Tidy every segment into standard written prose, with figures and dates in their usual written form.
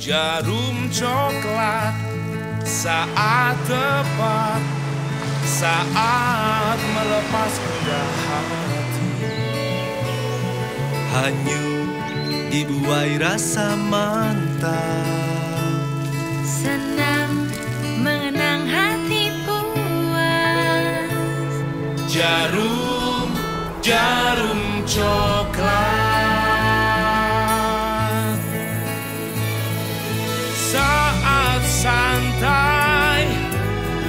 Djarum Coklat saat tepat, saat melepas gundah hati. Hanyut dibuai rasa mantap, senang mengenang hati puas. Djarum, Djarum Coklat. Saat santai,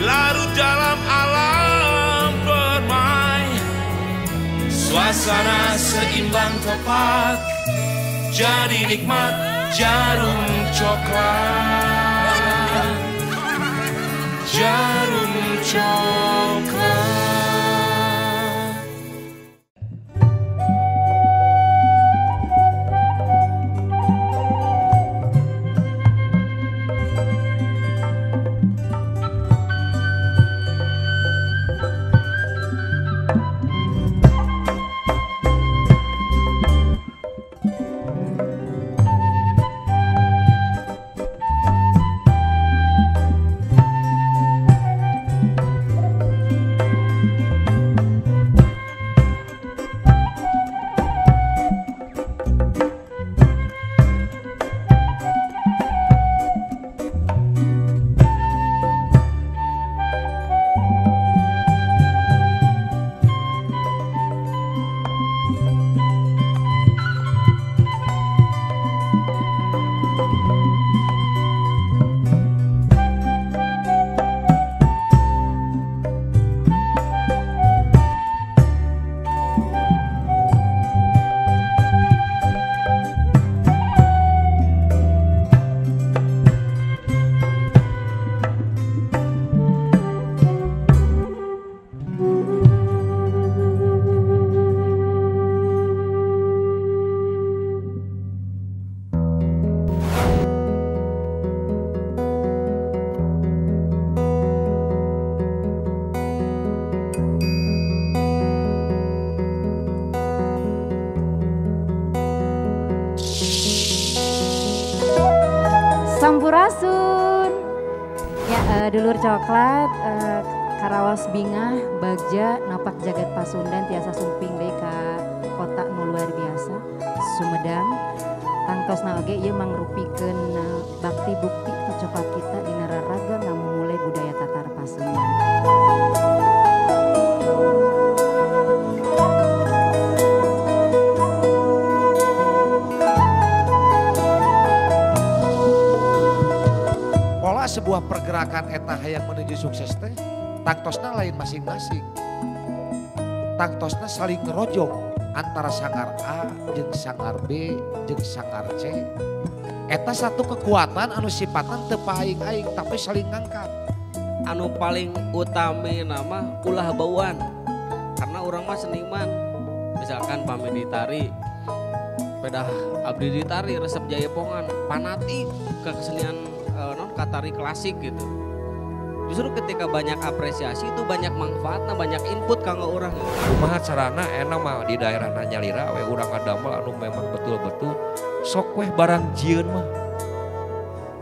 larut dalam alam permai. Suasana seimbang tepat, jadi nikmat Djarum Coklat. Djarum Coklat. Sampurasun. Ya, dulur coklat, karaos bingah, bagja, napak jagat Pasundan, tiasa sumping deui ka kota nu luar biasa, Sumedang. Tangtosna oge ieu mangrupikeun bakti bukti ti coklat kita dina raraga ngamumule budaya tatar Pasundan. Sebuah pergerakan eta hayang menuju sukses teh tangtosna lain masing-masing, tangtosna saling ngerojong antara sanggar A jeung sanggar B jeung sanggar C. Eta satu kekuatan anu sipatan teu paing-aing tapi saling ngangkat. Anu paling utami nama ulah bauan, karena urang mah seniman. Misalkan pami ditari, pedah abdi ditari resep jaipongan, fanatik ke kesenian non katari klasik gitu. Justru ketika banyak apresiasi itu banyak manfaatnya, banyak input kanggo urang. Kumaha carana enak mah di daerah nyalira we urang ngadamel anu memang betul-betul sok weh barang jieun mah.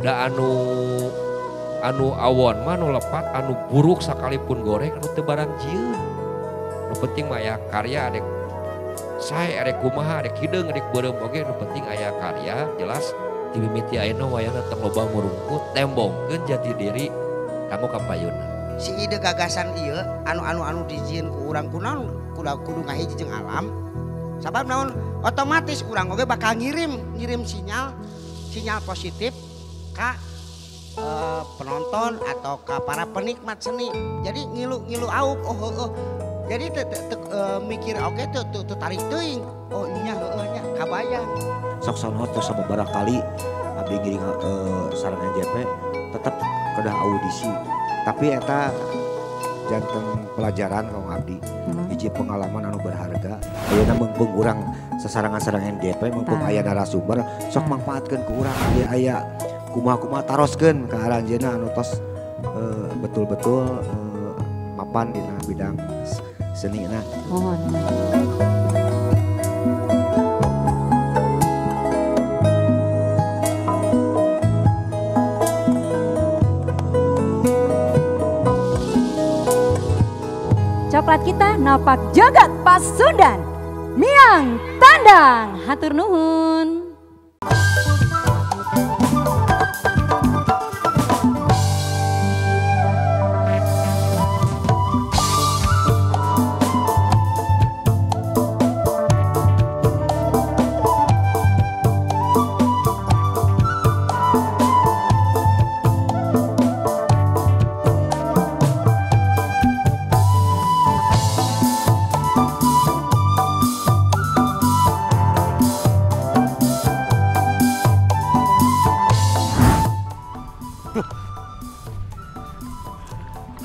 Da anu awon mah anu lepat, anu buruk sakalipun goreng anu teu barang jieun. Nu penting mah aya karya arek sae arek kumaha arek hideung arek beureum oge nu penting aya karya jelas. Di mimiti ayeuna wayahna tong loba murungkut tembongkeun jati diri kanggo kapayunna. Si ide gagasan ieu anu dijieun ku urang kunaon kudu ngahiji jeung alam. Sabab naon otomatis urang oge bakal ngirim sinyal positif ka penonton atau ka para penikmat seni. Jadi ngilu auk oh heueuh. Jadi mikir oge teu tarik teuing. Oh nya heueuh nya kabayang. Sok sono terus beberapa kali abdi ngiring sareng NJP tetep kedah audisi, tapi eta janten pelajaran kang abdi, hiji pengalaman anu berharga. Ayeuna meungpeung urang sasarengan-sareng NJP meungpeung aya narasumber sok mangfaatkeun ku urang ieu aya kumaha-kumaha taroskeun ka aranjeunna anu tos betul-betul mapan dina bidang seni na. Mohon. napak jagat Pasundan. Miang tandang, hatur nuhun.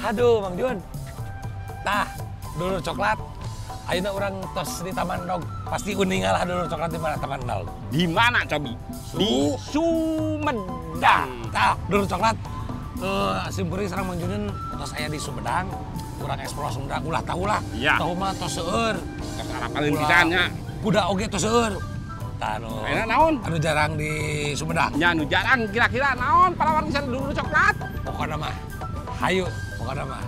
Aduh, Mang Jun. Tah, dulur coklat. Ayeuna urang tos di Taman Dog. Pasti uningal lah dulur coklat di mana Taman Dog. Di mana, Cobi? Di Sumedang. Tah, dulur coklat. Simpuri sareng Mang Junjun tos aya di Sumedang. Urang eksplor Sumedang ulah tahu lah. Iya. Tahu mah tos seueur. Tos arapaleun pisan nya. Kuda oge tos seueur. Tah anu. Ayeuna naon? Anu jarang di Sumedang. Nya anu jarang kira-kira naon parawan pisan dulur coklat? Pokona mah hayu. Pokoknya mah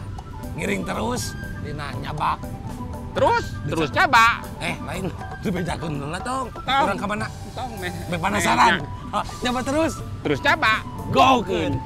ngiring terus, dina nyabak. Terus nyabak. Lain, dibejakeun heula tong. Urang ka mana? Tong meh. Meh penasaran. Nyabak terus. Terus nyabak. Gokeun.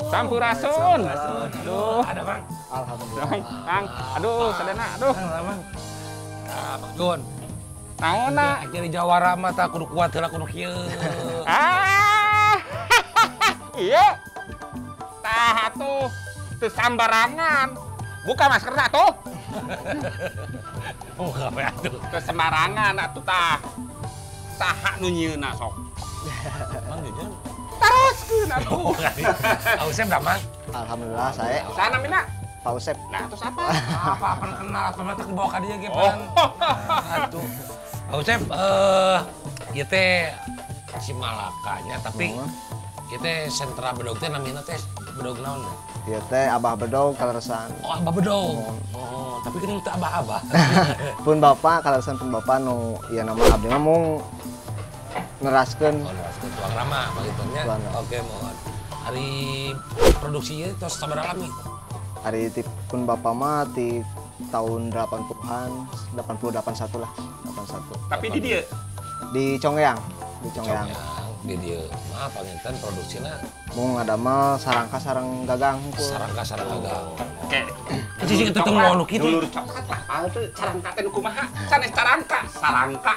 Sampurasun. Aduh. Ada, Bang. Alhamdulillah. Kang, aduh, sadana, aduh. Bang. Tah, Bang Jun. Naonna? Jadi jawara mah tah kudu kuat heula kudu kieu. Ah. Iya. Tah atuh teu sambarangan. Buka maskerna atuh. Buka we atuh. Teu sembarangan atuh tah. Saha nu nyieunna sok? Mang Jujun. Teruskeun atuh. Pak Usep dah, Mang? Alhamdulillah saya. Sana mina? Pak Usep. Nah, terus apa? Apa apa kenal atau mah dibawa ka dieu ge pan. Atuh. Pak Usep ieu teh Cimalakanya tapi ieu teh sentra bedog teh namina teh bedog naon teh? Ieu teh Abah Bedog kaleresan. Oh, Abah Bedog. Oh, tapi kan teu abah-abah. Pun bapak kaleresan pun bapak nu ieu nama abdi mah mung neraskeun. Oh, neraskeun tuang rama bagitunya. Oke, mohon. Hari produksinya tos sabaraha lami? Hari pun bapak mah di tahun 80-an, 80 81 lah, 81. Tapi di dieu? Di Conggeang, di Conggeang. Di dieu mah panginten produksina mung ngadamel sarangka sareng gagang hungkul. Sarangka sareng gagang. Oke. Cicing itu teh nu kitu. Dulur coklat lah, teu carangka teh nu kumaha? Sanes carangka, sarangka.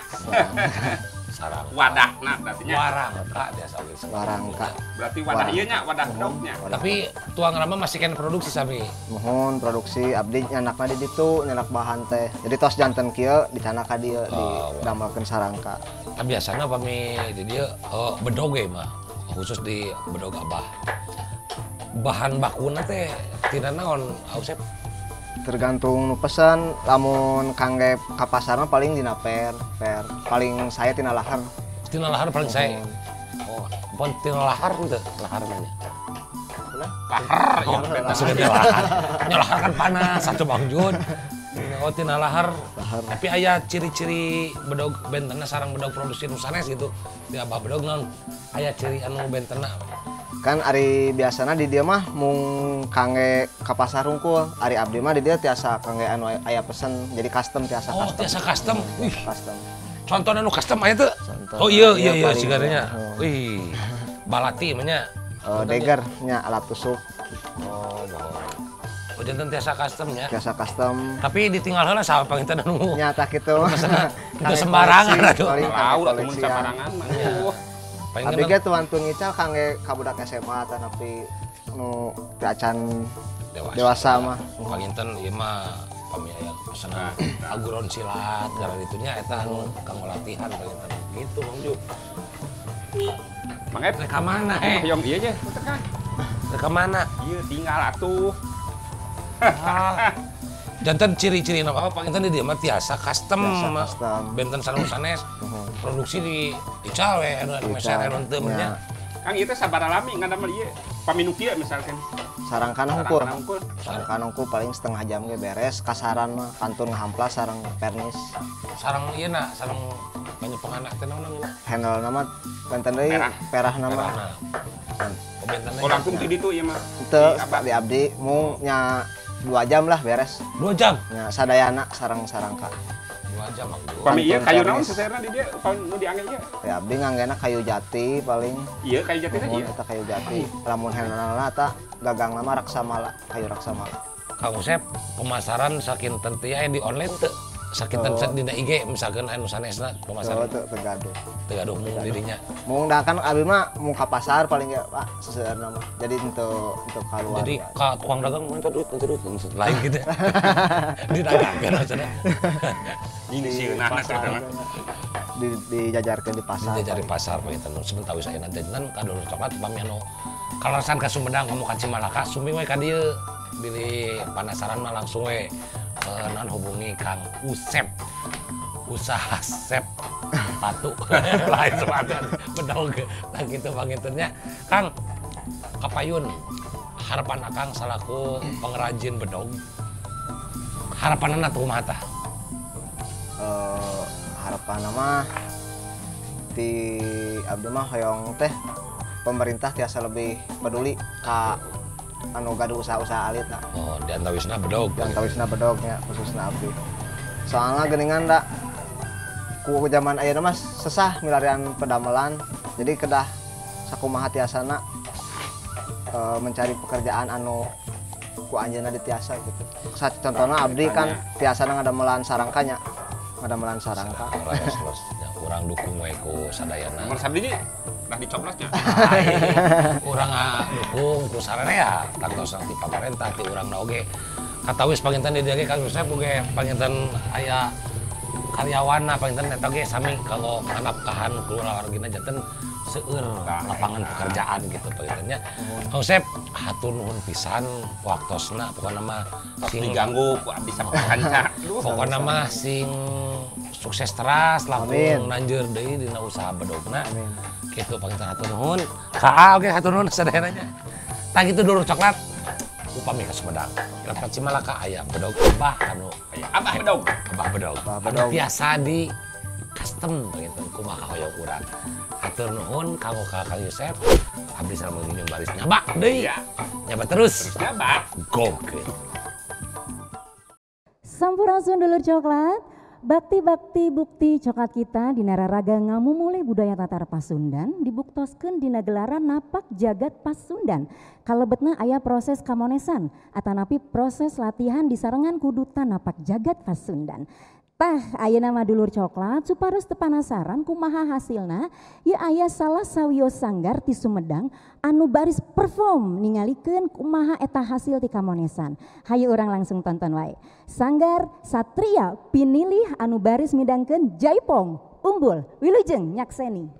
Sarangka. Wadahna berarti nya. Warangka biasa oge. Warangka. Berarti wadah ieu nya, wadah bedognya. Tapi tuang rama masih kan produksi sami. Mohon produksi abdi nyanakna di ditu, nyanak bahan teh. Jadi tos janten kieu dicanak ka dieu didamelkeun sarangka. Tapi biasana pami di dieu bedog ge mah, khusus di bedog Abah. Bahan bakuna teh tina naon, Usep? Tergantung nu pesen, lamun kangge ka pasar mah paling dina per, paling saya tina lahar. Tina lahar paling saya. Oh, pon tina lahar henteu, lahar mah nya. Lahar, oh, maksudnya tina lahar. Nya lahar kan panas atuh Bang Jun. Oh, tina lahar. Tapi aya ciri-ciri bedog bentenna sareng bedog produksi nu sanes gitu. Di Abah Bedog naon aya ciri anu bentenna. Kan ari biasana di dieu mah mung kangge ka pasar hungkul, ari abdi mah di dieu tiasa kangge anu aya pesen, jadi custom tiasa oh, custom. Oh, tiasa custom. Wih. Custom. Contohna nu custom aya teu? Oh iya iya iya sigarnya. Wih. Balati mah nya. Dagger nya alat tusuk. Oh, bohong. Oh, janten tiasa custom nya. Tiasa custom. Tapi ditinggal heula saha panginten anu. Nya tah kitu. Kitu sembarangan atuh. Tahu atuh mun sembarangan mah. Abdi ge tuantun ngical kangge ka budak SMA tanapi nu teu acan dewasa mah. Panginten ieu mah pami aya pesenan aguron silat karena ditunya eta anu kanggo latihan panginten gitu Mang Ju. Mang Ep, Rek ka mana eh? Hoyong ieu nya. Rek ka mana? Ieu tinggal atuh. Ah. Janten ciri-ciri apa panginten di dieu mah tiasa custom. Tiasa custom. Benten sareng sanes. Produksi di ical we anu meser anu teu nya. Kang ieu teh sabaraha lami ngadamel ieu? Pami nu kieu misalkan. Sarangkana hungkul. Sarangkana hungkul. Sarangkana hungkul paling setengah jam ge beres, kasaran mah kantun ngahamplas sareng pernis. Sareng ieu na, sareng banyak penganak teh naon namina? Handle nama benten deui, perah nama. Oh, benten Oh, langsung ti ditu ieu mah. Teu di abdi mung nya 2 jam lah beres. 2 jam? Nya sadayana sareng sarangka. 2 jam. Pami ieu kayu naon seserna di dieu nu diangge ieu? Ya abdi nganggena kayu jati paling. Ieu kayu jati teh ieu. Eta kayu jati. Lamun handle-na eta gagangna mah raksamala, kayu raksamala. Kang Usep, pemasaran sakinten teh aya di online teu? Sakinten oh. Dina IG misalkan anu sanesna pemasaran. Oh, teu gaduh. Teu gaduh mung dirinya. Mung da kan abdi mah mung ka pasar paling ge Pak seseueurna mah. Jadi henteu kaluar. Jadi ka tukang dagang minta duit lain gitu. Didagangkeun maksudna. Ini sieunana teh mah. Dijajarkeun di pasar. Dijajar di pasar panginten sementara wis ayeuna janten ka dulur coklat pami anu kaleresan ka Sumedang komo ka Cimalaka sumping we ka dieu. Bilih penasaran mah langsung we non hubungi Kang Usep usaha sep sepatu lain sepatu bedog nah gitu pangintennya. Kang kapayun harapan Akang salaku pengrajin bedog harapanna tuh kumaha tah? Harapanna mah di abdi mah hoyong teh pemerintah tiasa lebih peduli ka anu gaduh usaha-usaha alit nah. Oh, di antawisna bedog. Di antawisna bedognya khususna abdi. Soalnya geuningan da ku zaman ayeuna mah sesah milarian pedamelan. Jadi kedah sakumaha tiasana mencari pekerjaan anu ku anjeunna ditiasa gitu. Contohna abdi kan tiasana ngadamelan sarangkanya. Ngadamelan sarangka. Urang dukung we ku sadayana. Nomor sabdi nya dah dicoblosnya. Urang dukung ku sararea tangtos ti pamarentah ti urangna oge. Katawis panginten di dieu ge Kang Yusep oge panginten aya karyawanna panginten eta oge sami kanggo nganapkahan kulawargina janten seueur lapangan pekerjaan gitu pangintennya. Kang Yusep hatur nuhun pisan waktosna pokona mah sing diganggu ku abdi sakanca. Pokona mah sing sukses teras langkung nanjeur deui dina usaha bedogna. Kitu panginten hatur nuhun. Ka oge hatur nuhun sadayana nya. Tah kitu dulur coklat upami ka Sumedang. Ka Cimalaka aya bedog abah anu aya abah bedog. Abah bedog. Anu tiasa di custom panginten kumaha hoyong urang. Hatur nuhun kanggo ka Kang Yusep. Abdi sareng nginum baris nyaba deui. Nyaba terus. Terus nyaba. Gokil. Sampurasun dulur coklat. Bakti-bakti bukti coklat kita dina raraga ngamumule budaya Tatar Pasundan dibuktoskeun dina gelaran napak jagat Pasundan. Kalebetna aya proses kamonesan atanapi proses latihan disarengan kudutan napak jagat Pasundan. Tah ayeuna mah dulur coklat supados teu panasaran kumaha hasilna ieu aya salah sawios sanggar ti Sumedang anu baris perform ningalikeun kumaha eta hasil ti kamonesan. Hayu urang langsung tonton wae. Sanggar Satria Pinilih anu baris midangkeun Jaipong Umbul Wilujeng nyakseni.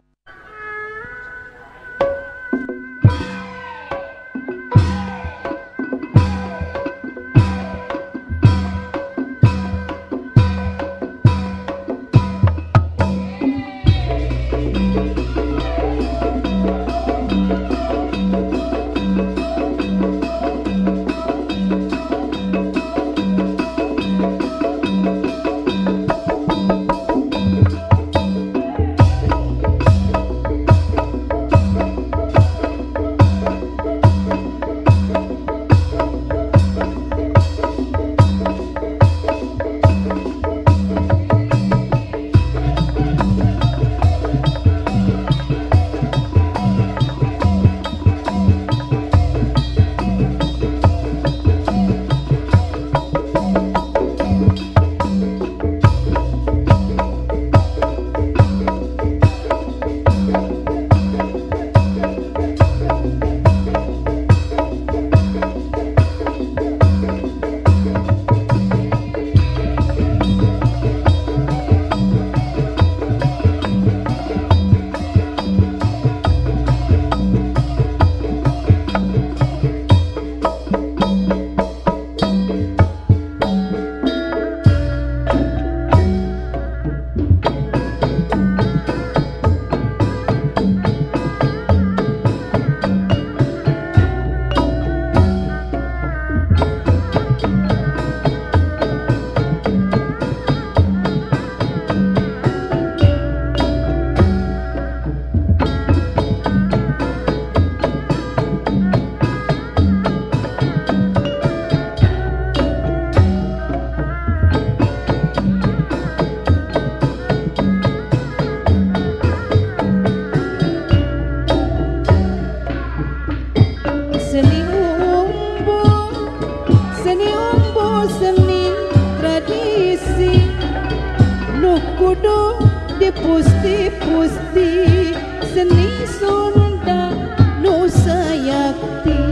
Pusti-pusti seni Sunda nu sayakti.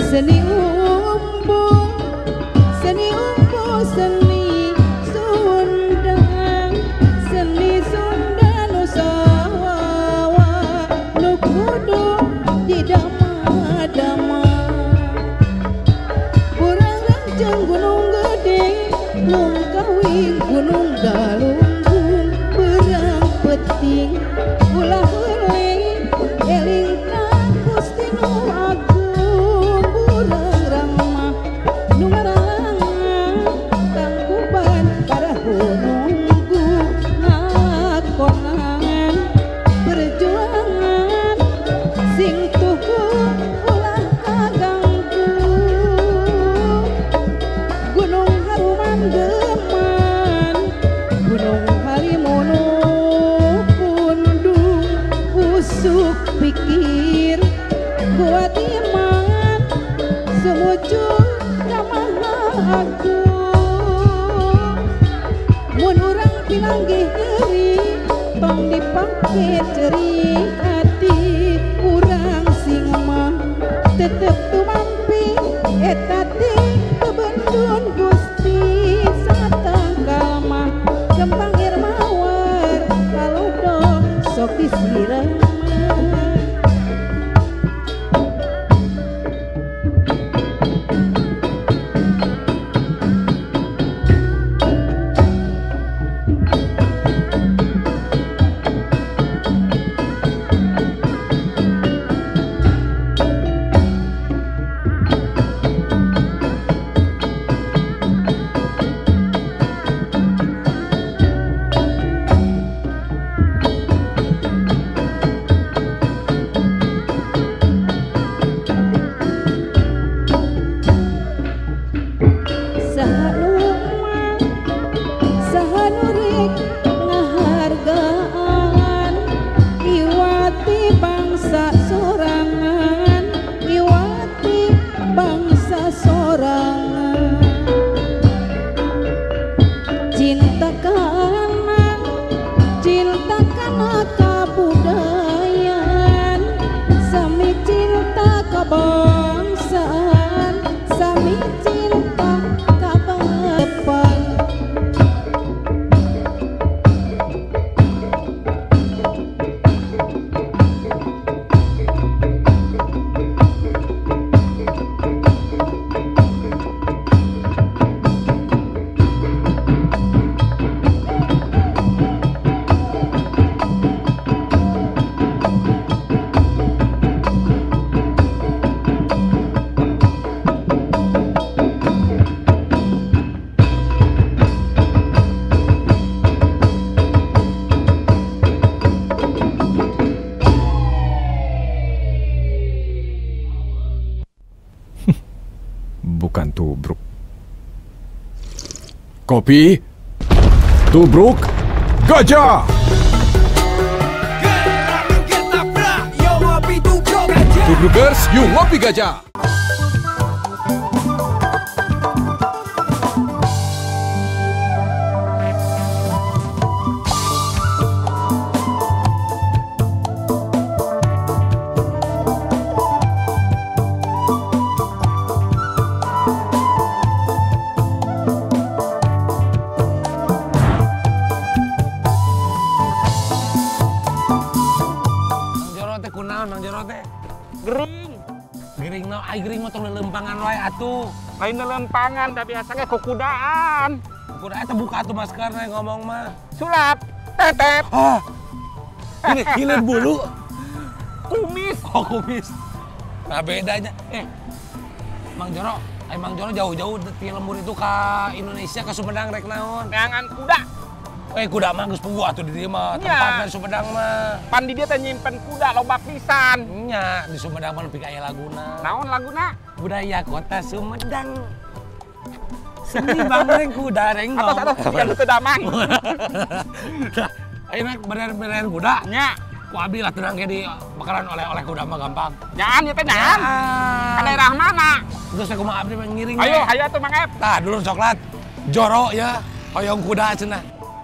Seni umbu, seni umbu, seni Sunda, seni Sunda nu sawawa nu kudu didama-dama. Burangrang jeung Gunung Gede, Lungkawing Gunung Galunggung, berang peting ulah heuling, eling ka Gusti nu agung. Burangrang mah nu ngaralangan, tangkuban parahu nunggu, ngakonan perjuangan sing tuhu ulah kaganggu. Gunung Haruman geman, Gunung Halimun pundung, usuk pikir kuat iman, sumujud ka Maha Agung. Mun urang pinanggih deui, tong dipake ceri hati, urang sing mah tetep tumampi eta teh bebendun Gusti. Satangkal mah kembang air mawar, kalodo sok disireman. Saha nu rek ngahargaan, iwati bangsa sorangan, iwati bangsa sorangan. Cinta kana kabudayan, sami cinta kebangsaan, sami cinta kabapan. Bukan tubruk. Kopi, tubruk, gajah. Tubrukers, yuk ngopi gajah. Kunaon Mang Jero teh? Gering. Gering naon? Ai gering mah tong lelempangan wae atuh. Lain lelempangan, da biasa ge kukudaan. Kukudaan eta buka atuh maskerna ngomong mah. Sulap. Tetep. Oh. Ini hilir bulu. Kumis. Oh, kumis. Nah bedanya. Mang Jero, Mang Jero jauh-jauh ti lembur itu ke Indonesia ke Sumedang rek naon? Neangan kuda. Kuda mah geus puguh atuh di dieu mah, tempatna di Sumedang mah. Pan di dieu teh nyimpen kuda loba pisan. Nya, di Sumedang mah nepi ka aya laguna. Naon laguna? Budaya kota Sumedang. Seni bangreng kuda renggong. Atos atos teu damang. Ayeuna bener-bener kuda. Nya. Ku abdi lah tenang ge di bakalan oleh-oleh kuda mah gampang. Nyaan ieu teh nyaan. Ka daerah mana? Geus teh kumaha abdi mah ngiring. Ayo, ayo atuh Mang Ep. Tah, dulur coklat. Joro ya, hoyong kuda cenah.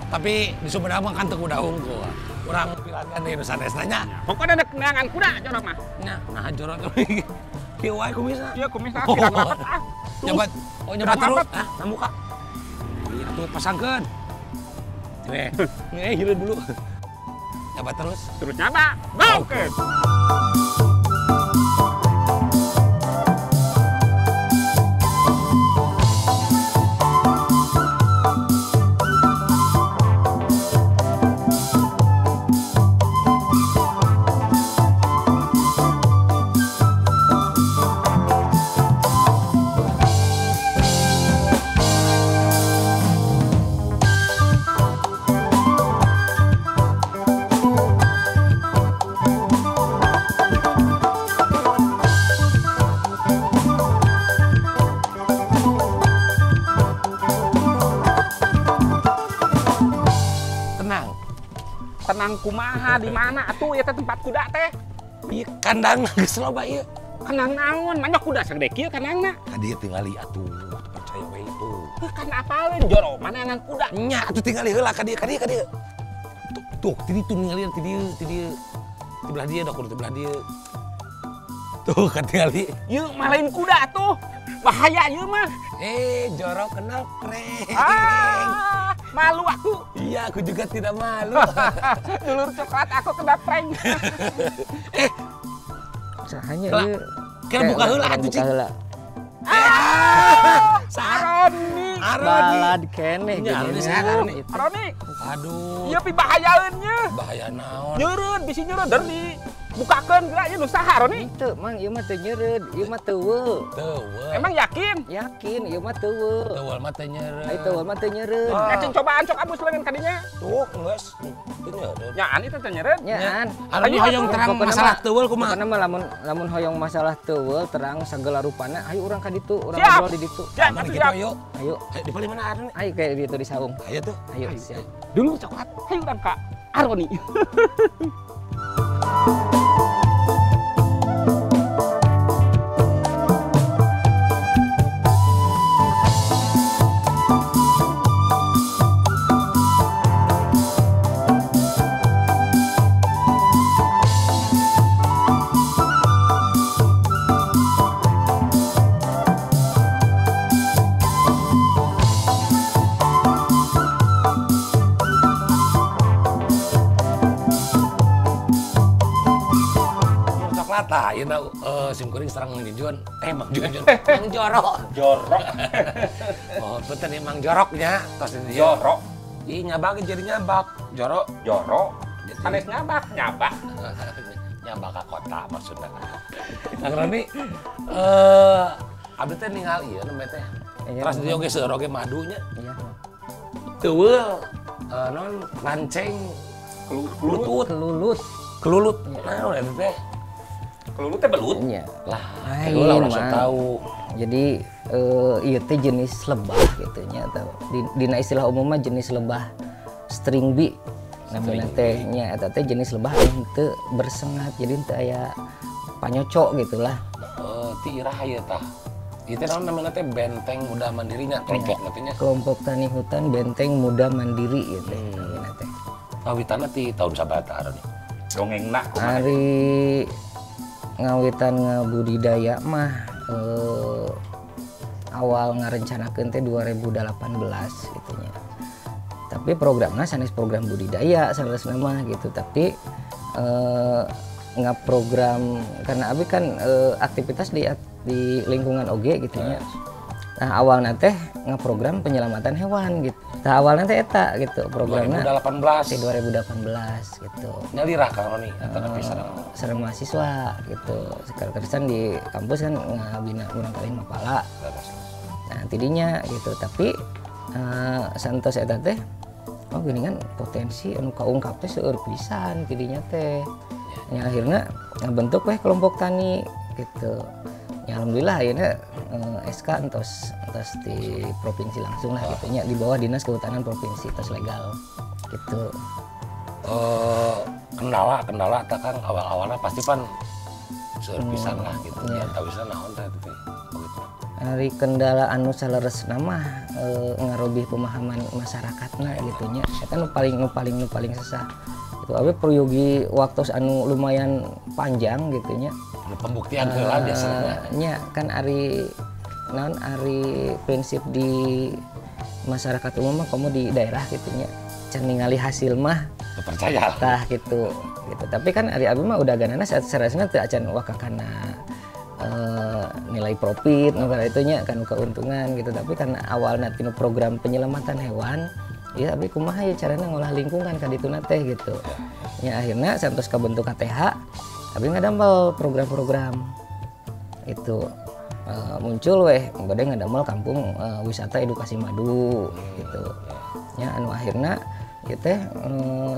Tapi di Sumedang mah kan teu kuda hungkul. Urang pilangan di nu sanesna nya. Pokona dek neangan kuda jorok mah. Nya, nah jorok kieu wae kumisna. Kieu kumisna pirang rapat ah. Nyobat, oh nyoba terus. Ah, namuka. Iya tuh pasangkeun. Nih, nih hileun dulu. Nyoba terus. Terus nyoba. Oke. Tenang kumaha di mana atuh ieu teh tempat kuda teh? Ieu kandang geus loba ieu. Kandang naon? Manya kuda sagede kieu kandangna? Ka dieu tingali atuh, teu percaya we itu. Heuh kan apaleun joro maneangan kuda. Nya atuh tingali heula ka dieu, ka dieu, ka dieu. Tuh, tuh ti ditu ningalian ti dieu, ti dieu. Ti belah dieu da kudu ti belah dieu. Tuh katingali. Ieu mah lain kuda atuh. Bahaya ieu mah. Eh, jorok kenal prank. Ah, malu aku. Iya, aku juga tidak malu. Dulur coklat aku kena prank. Eh, sahanya ieu. Kira buka heula atuh cik. Ah, Aroni. Balad keneh gini. Aroni. Aroni. Aduh. Ieu pibahayaeun nya. Bahaya naon? Nyeureun, bisi nyeureun der di bukakeun geura ieu nu saha Aroni? Teu, Mang, ieu mah teu nyeureun, ieu mah teuweul. Teuweul. Emang yakin? Yakin, ieu mah teuweul. Teuweul mah teu nyeureun. Ai teuweul mah teu nyeureun. Kacing cobaan sok abus leungeun ka dinya. Tuh, geus. Teu nyeureun. Nyaan itu teu nyeureun. Nyaan. Aroni hoyong terang masalah teuweul kumaha? Pokona mah lamun hoyong masalah teuweul terang sagala rupana, ayo urang ka ditu, urang ngobrol di ditu. Siap, siap. Ayo. Ayo. Di paling mana Aroni? Ayo kayak ditu di saung. Ayo tuh. Ayo, siap. Dulu coklat, ayo urang ka Aroni. Tah, ieu sim kuring sareng Mang Jujun. Mang Jujun. Mang Jorok. Jorok. Oh, punten ieu Mang Joroknya, tos di dieu. Jorok. Ih, nyabak jadi nyabak. Jorok, jorok. Sanes nyabak, nyabak. Nyabak ka kota maksudna. Kang Roni, abdi teh ningali ieu nembe teh. Teras di dieu oge seueur oge madunya. Iya. Teuweul naon lanceng kelutut. Kelulut. Kelulut. Naon eta teh? Kelulut teh belut? Iya. Lah, kelulut orang sok tahu. Jadi ieu teh jenis lebah gitu nya atau dina istilah umum mah jenis lebah string bee namanya teh nya eta teh jenis lebah anu teu bersengat jadi teu aya panyocok gitulah. Ti iraha ieu tah? Ieu teh naon namanya teh Benteng Muda Mandirinya kelompok nantinya. Kelompok Tani Hutan Benteng Muda Mandiri ieu teh namina teh. Kawitanna ti tahun sabaraha Aroni? Dongengna kumaha? Ari ngawitan ngabudidaya mah awal ngarencanakeun teh 2018 gitu nya. Tapi programna sanes program budidaya sanesna mah gitu, tapi ngaprogram karena abi kan aktivitas di lingkungan oge gitu nya. Nah, awalna teh ngaprogram penyelamatan hewan gitu. Nah, awalna teh eta gitu programna 2018. Di 2018 gitu. Nyalirah Kang Roni atau nepi sareng sareng mahasiswa gitu. Sekarang di kampus kan ngabina urang kali mapala. Nah, tidinya gitu, tapi santos eta teh oh gini kan potensi anu kaungkap teh seueur pisan tidinya teh. Ya akhirnya ngabentuk weh kelompok tani gitu. Ya alhamdulillah akhirnya SK entos di provinsi langsung lah gitu nya, di bawah Dinas Kehutanan Provinsi tos legal gitu. Kendala teh kan awal-awalnya pasti pan seueur pisan lah gitu. Ya tawisna naon teh teh. Ari kendala anu saleresna mah ngarobih pemahaman masyarakatna gitu nya. Eta nu paling sesah. Itu abi peryogi waktu anu lumayan panjang gitu nya. Pembuktian heula biasanya. Nya kan ari naon ari prinsip di masyarakat umum mah komo di daerah gitu nya. Can ningali hasil mah percaya. Tah gitu. Gitu. Tapi kan ari abi mah udah ganana saresna teu acan waka kana nilai profit nu kana itu nya kan keuntungan gitu, tapi karena awalna tinu program penyelamatan hewan ya abi kumaha ya carana ngolah lingkungan ka dituna teh gitu. Nya akhirna santos kabentuk KTH abi ngadamel program-program itu muncul weh bade ngadamel kampung wisata edukasi madu gitu. Nya anu akhirna ieu teh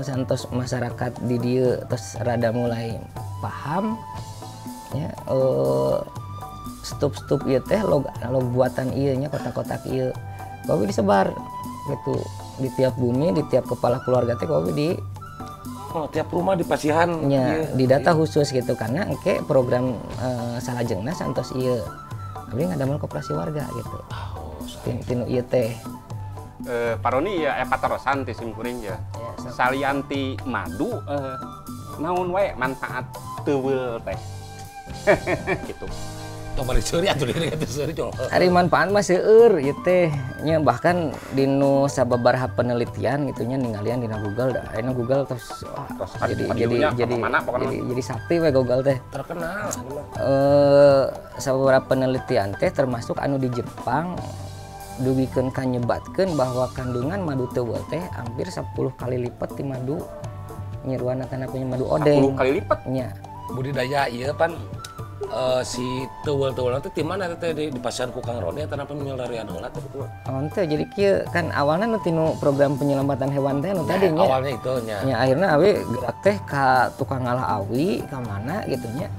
santos masyarakat di dieu tos rada mulai paham ya, stup-stup ieu teh log buatan ieu nya kotak-kotak ieu bawi disebar gitu di tiap bumi, di tiap kepala keluarga teh bawi di tiap rumah di pasihan nya di data khusus gitu karena engke program salajengna santos ieu abdi ngadamel koperasi warga gitu. Tinu ieu teh Pak Roni ya patarosan ti simkuring ya. Salianti madu naon wae manfaat teuweul teh gitu. Tong balik seuri atuh deui atuh seuri col. Ari manfaat mah seueur ieu teh nya, bahkan dinu sababaraha penelitian gitu nya ningalian dina Google da ayeuna Google terus jadi sakti we Google teh. Terkenal. Sababaraha penelitian teh termasuk anu di Jepang dugikeun ka nyebatkeun bahwa kandungan madu teuweul teh hampir 10 kali lipat ti madu nyiruan atana punya madu odeng. 10 kali lipat nya. Budidaya ieu pan si teuweul-teuweul teh ti mana teh di pasihan ku Kang Roni atau napa milarian heula teh kitu. Oh henteu, jadi kieu kan awalna nu tinu program penyelamatan hewan teh nu tadi nya. Awalnya itu nya. Nya akhirna awi gerak teh ka tukang ngalah awi ka mana gitu nya.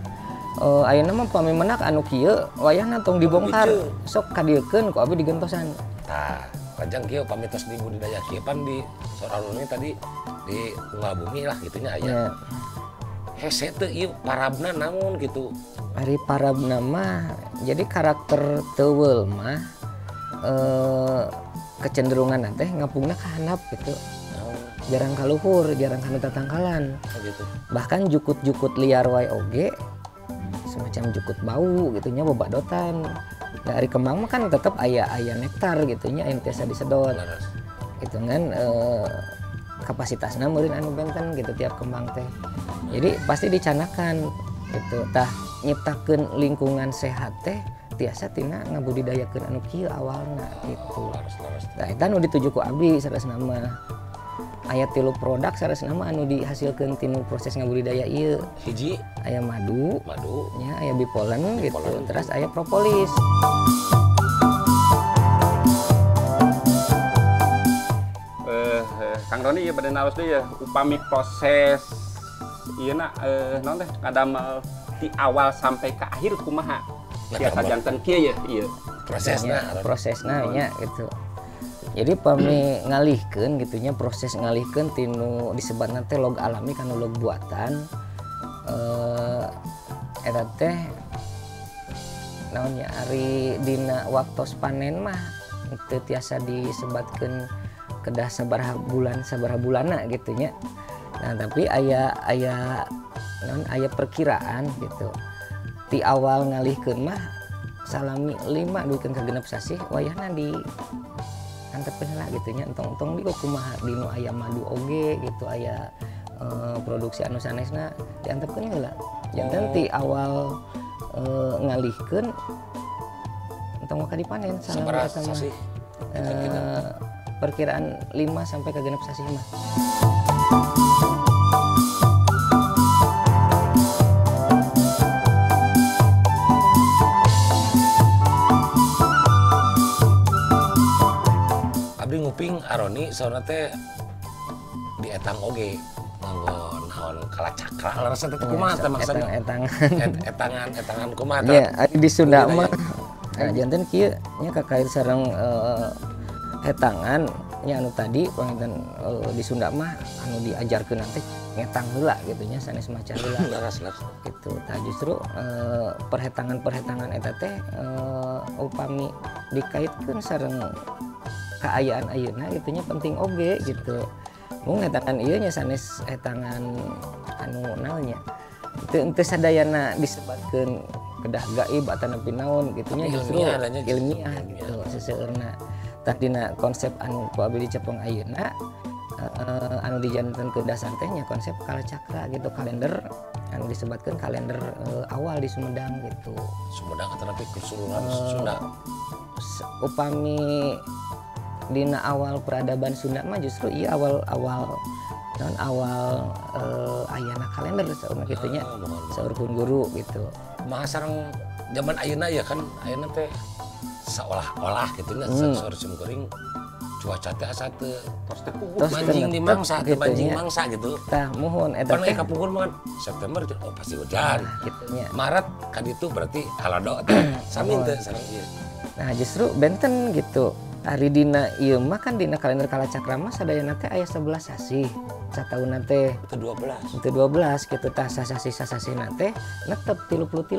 Ayeuna mah pami menak anu kieu wayahna tong dibongkar sok kadieukeun ku abi digentosan. Tah, panjang kieu pami tos di budidaya kieu pan di Sorang Roni tadi di unggal bumi lah gitu nya aya. Hese teu ieu parabna naon gitu. Ari parabna mah jadi karakter teuweul mah kecenderungan teh ngapungna ka handap gitu. Jarang ka luhur, jarang kana tatangkalan. Gitu. Bahkan jukut-jukut liar wae oge semacam jukut bau gitu nya bobadotan. Nah, ari kembang mah kan tetep aya nektar gitu nya anu tiasa disedot. Gitu kan kapasitasna meureun anu benten gitu tiap kembang teh. Jadi pasti dicanakan gitu. Tah nyiptakeun lingkungan sehat teh tiasa tina ngabudidayakeun anu kieu awalna gitu. Tah eta nu dituju ku abdi saresna mah. Aya 3 produk saresna mah anu dihasilkeun tinu proses ngabudidaya ieu. Hiji aya madu nya, aya bipolen gitu, terus aya propolis. Kang Roni ieu bade naros deui ya, upami proses ieu na naon teh ngadamel ti awal sampai ke akhir kumaha? Biasa janten kieu ya ieu. Prosesna nya gitu. Jadi pami ngalihkeun gitu nya, proses ngalihkeun tinu disebatna teh log alami kana log buatan. Eta teh naon nya ari dina waktos panen mah teu tiasa disebatkeun kedah sabaraha bulan sabaraha bulanna gitu nya. Nah, tapi aya naon aya perkiraan gitu. Ti awal ngalihkeun mah salami 5 duikeun ka 6 sasih wayahna di antepkeun heula gitu nya, entong-entong di kumaha dinu aya madu oge gitu, aya produksi anu sanesna diantepkeun heula. Janten ti awal ngalihkeun entong maka dipanen sabaraha sasih. Perkiraan 5 sampai ke 6 sasih mah. Abdi nguping Aroni saurna teh di etang oge nganggo naon kalacakra leres teh kumaha teh maksudna? Etangan etangan kumaha teh? Nya di Sunda mah janten kieu nya kakait sareng hetangan nya anu tadi panginten di Sunda mah anu diajarkeun teh ngetang heula gitu nya sanes maca heula. Gitu. Tah justru perhetangan-perhetangan eta teh upami dikaitkeun sareng kaayaan ayeuna gitu nya penting oge gitu. Mung hetangan ieu nya sanes hetangan anu naonnya. Teu sadayana disebatkeun kedah gaib atanapi naon gitu nya justru ilmiah gitu seseueurna. Tah dina konsep anu ku abdi dicepeng ayeuna anu dijantenkeun dasar teh nya konsep kalacakra gitu, kalender anu disebatkeun kalender awal di Sumedang gitu. Sumedang atanapi keseluruhan Sunda. Upami dina awal peradaban Sunda mah justru ieu awal non awal ayana kalender saurna kitu nya. Saur pun guru gitu. Kumaha sareng zaman ayeuna ya kan ayeuna teh seolah-olah gitu nya saur simkuring cuaca teh asa teu mancing di mangsa teu mancing mangsa gitu. Tah muhun eta teh kapungkur mah September oh pasti hujan. Gitu nya. Maret ka ditu berarti halado teh sami teu sareng ieu. Nah justru benten gitu. Ari dina ieu mah kan dina kalender kalacakra mah sadayana teh aya 11 sasih. Sataunna teh teu 12. Teu 12 gitu tah sasih-sasihna teh netep 33.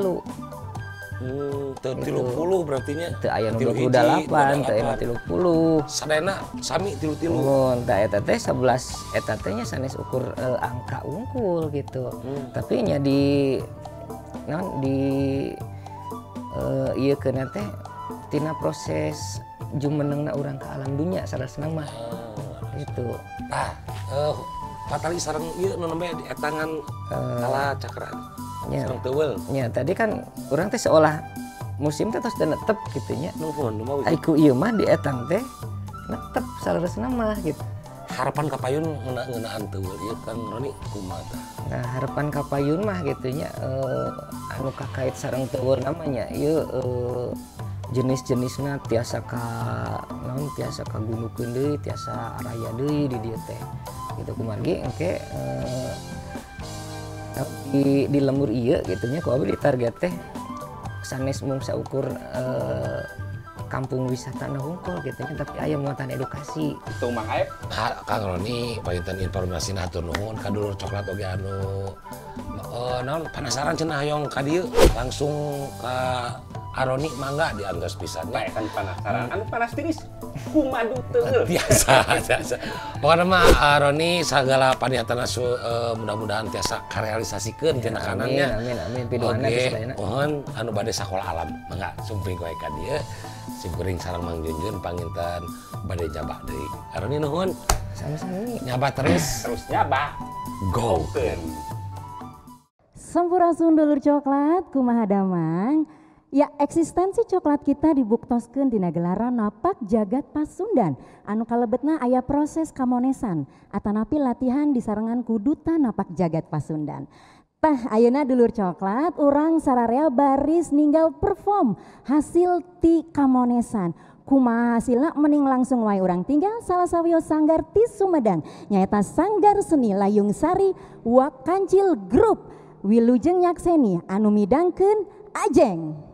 Teu 30 berarti nya. Teu aya nu 28, teu aya nu 30. Sadayana sami 33. Mun tah eta teh 11 eta teh nya sanes ukur angka unggul gitu. Tapi nya di naon di ieu keuna teh tina proses jumenengna urang ke alam dunia salah mah gitu. Tah, patali sareng ieu nu nembe etangan kalacakra. Sareng teuweul. Nya tadi kan urang teh seolah musim teh tos netep kitu nya. Nuhun, numawi. Ai ku ieu mah di etang teh netep saleresna mah gitu. Harapan kapayun ngeunaan teuweul ieu Kang Roni kumaha tah? Nah, harapan kapayun mah gitu nya anu kakait sareng teuweul namanya ieu jenis-jenisna tiasa ka naon tiasa kagunukeun deui tiasa araya deui di dieu teh gitu kumargi engke di lembur ieu gitu nya ku abdi target teh sanes mung saukur kampung wisata na hungkul gitu nya tapi aya muatan edukasi itu Mang Aep. Kang Roni panginten informasi hatur nuhun ka dulur coklat oge anu naon penasaran cenah hoyong ka dieu langsung ka Aroni mangga diantos pisan. Bae kan penasaran anu panas tiris kumadu teueul. Biasa biasa. Pokona mah Aroni sagala paniatan mudah-mudahan tiasa karealisasikeun tina kanannya. Amin amin piduana geus sadayana. Mohon anu bade sakola alam mangga sumping wae ka dieu. Simkuring sareng Mang Junjun panginten bade nyabah deui. Aroni nuhun. Sami-sami. Nyabah terus. Terus nyabah. Go. Sampurasun dulur coklat kumaha damang. Ya, eksistensi coklat kita dibuktoskeun dina gelaran napak jagat Pasundan anu kalebetna aya proses kamonesan atanapi latihan disarengan ku duta napak jagat Pasundan. Tah ayeuna dulur coklat urang sararea baris ninggal perform hasil ti kamonesan. Kumaha hasilna mending langsung wae urang tinggal salah sawios sanggar ti Sumedang nyaeta Sanggar Seni Layung Sari Wakancil Group wilujeng nyakseni anu midangkeun Ajeng.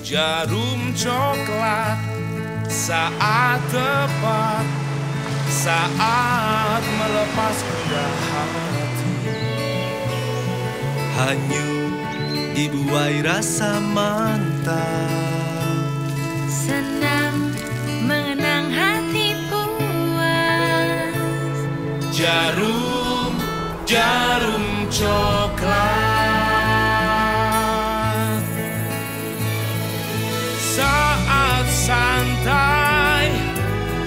Jarum coklat saat tepat, saat melepas gundah hati. Hanyut dibuai rasa mantap. Senang mengenang hati puas. Jarum, jarum coklat. Saat santai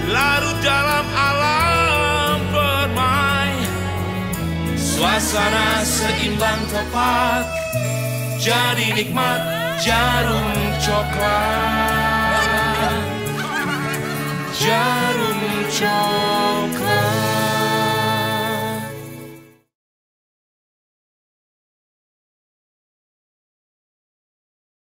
larut dalam alam permai, suasana seimbang tepat, jadi nikmat jarum coklat. Jarum coklat.